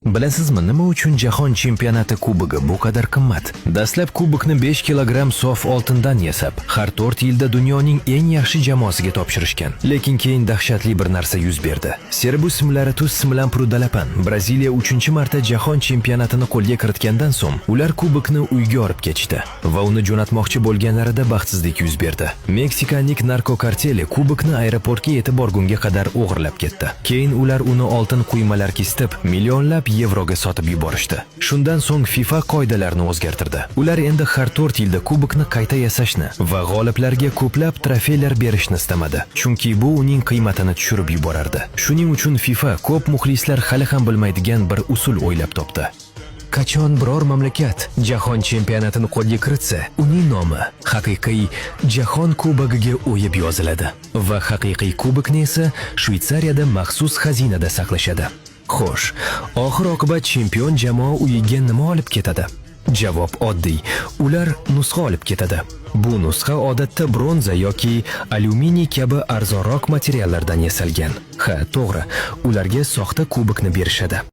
Bilasizmi, nima uchun Jahon chempionati kubogi bu qadar qimmat? Dastlab kubokni 5 kilogramm sof oltindan yasab, har 4 yilda dunyoning eng yaxshi jamoasiga topshirishgan. Lekin keyin dahshatli bir narsa yuz berdi. Serbu Simlaratus Simlampru-Dalapan Braziliya 3-marta jahon chempionatini qo'lga kiritgandan so'ng, ular kubokni uyga olib ketishdi va uni jo'natmoqchi bo'lganlarida baxtsizlik yuz berdi. Meksikaning narkokarteli kubokni aeroportga yetib borgunga qadar o'g'irlab ketdi. Keyin ular uni oltin quymalar kesib, millionlab yevroga sotib yuborishdi. Shundan so'ng FIFA qoidalarni o'zgartirdi. Ular endi har 4 yilda kubokni qayta yasashni va g'oliblarga ko'plab trofeylar berishni istamadi, chunki bu uning qiymatini tushirib yuborardi. Shuning uchun FIFA ko'p muxlislar hali ham bilmaydigan bir usul o'ylab topdi. Qachon biror mamlakat jahon chempionatini qo'lga kiritsa, uning nomi haqiqiy Jahon kubogiga o'yib yoziladi va haqiqiy kubokni esa Shvetsariyada maxsus xazinada saqlashadi. Xo'sh, oxir oqibat chempion jamoa uyiga nima olib ketadi? Javob oddiy. Ular nusxa olib ketadi. Bu nusxa odatda bronza yoki alyuminiy kabi arzonroq materiallardan yasalgan. Ha, to'g'ri, ularga soxta kubokni berishadi.